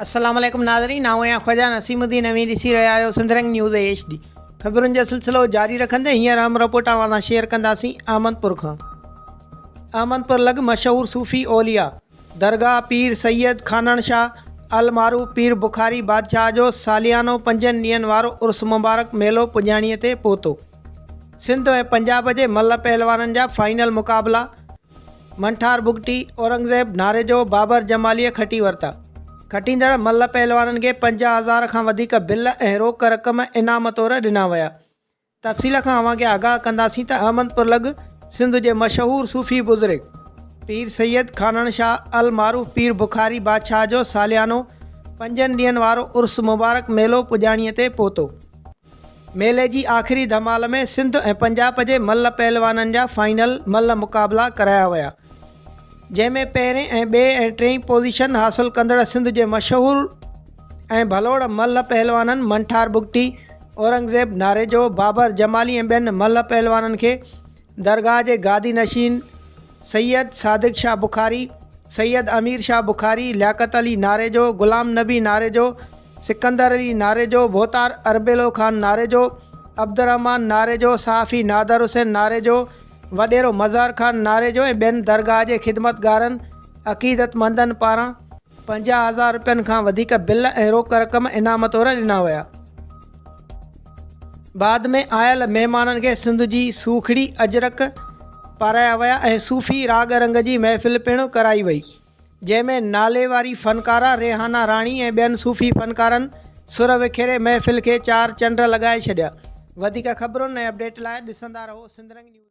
السلام عليڪم ناظرين آئون آهيان خواجه نسيم الدين اوهين ڏسي رهيا آهيو Sindh Rang news H D خبرن جو سلسلو جاري رکندي هينئر اهم رپورٽ اوهان سان شيئر ڪنداسين احمد پور کان احمد پور لڳ مشهور صوفي اولياء درگاهه پير سيد خانڻ شاهه المعروف پير بخاري بادشاهه جو ساليانو پنجن ڏينهن وارو عرس مبارڪ ميلو پڄاڻيء تي پهتو. سنڌ ۽ پنجاب جي ملهه پهلوانن جا فائنل مقابلا منٺار بگٽي، اورنگزيب ناريجو، بابر جماليء کٽي ورتا. کٽيندڙ ملهه پهلوانن کي 50,000 کان وڌيڪ بل ۽ روڪ رقم انعام طور ڏنا ويا. تفصيل کان اوهان کي آگاهه ڪنداسين ته احمد پور لڳ سنڌ جي مشهور صوفي بزرگ پير سيد خانڻ شاهه المعروف پير بخاري بادشاهه جو ساليانو پنجن ڏينهن وارو عرس مبارڪ ميلو پڄاڻيء تي پهتو. ميلي جي آخري ڌمال ۾ سنڌ ۽ پنجاب جي ملهه پهلوانن جا فائنل ملهه مقابلا ڪرايا ويا. جنهن ۾ پهرين ۽ ٻئي ۽ ٽئين پوزيشن حاصل ڪندڙ سنڌ جي مشهور ۽ ڀلوڙ ملهه پهلوانن منٺار بگٽي، اورنگزيب ناريجو، بابر جمالي ۽ ٻين ملهه پهلوانن کي درگاهه جي گادي نشين سيد صادق شاهه بخاري، سيد امير شاهه بخاري، لياقت علي ناريجو، غلام نبي ناريجو، سڪندر علي ناريجو، ڀوتار اربيلو خان ناريجو، عبدالرحمان ناريجو، صحافي نادر حسين ناريجو، وڏيرو مظهر خان ناريجو ۽ ٻين درگاهه جي خدمتگارن عقيدتمندن پاران 50,000 رپين کان وڌيڪ بل ۽ روڪ رقم انعام طور ڏنا ويا. بعد ۾ آيل مهمانن کي سنڌ جي سوکڙي اجرڪ پارايا ويا ۽ صوفي راڳ رنگ جي محفل پڻ ڪرائي وئي. جنهن ۾ ناليواري فنڪاره ريحانه راڻي ۽ ٻين صوفي فنڪارن سر وکيري محفل کي چار چنڊ لڳائي ڇڏيا. وڌيڪ خبرن ۽ اپڊيٽ لاء ڏسندا رهو سنڌرنگ نيوز.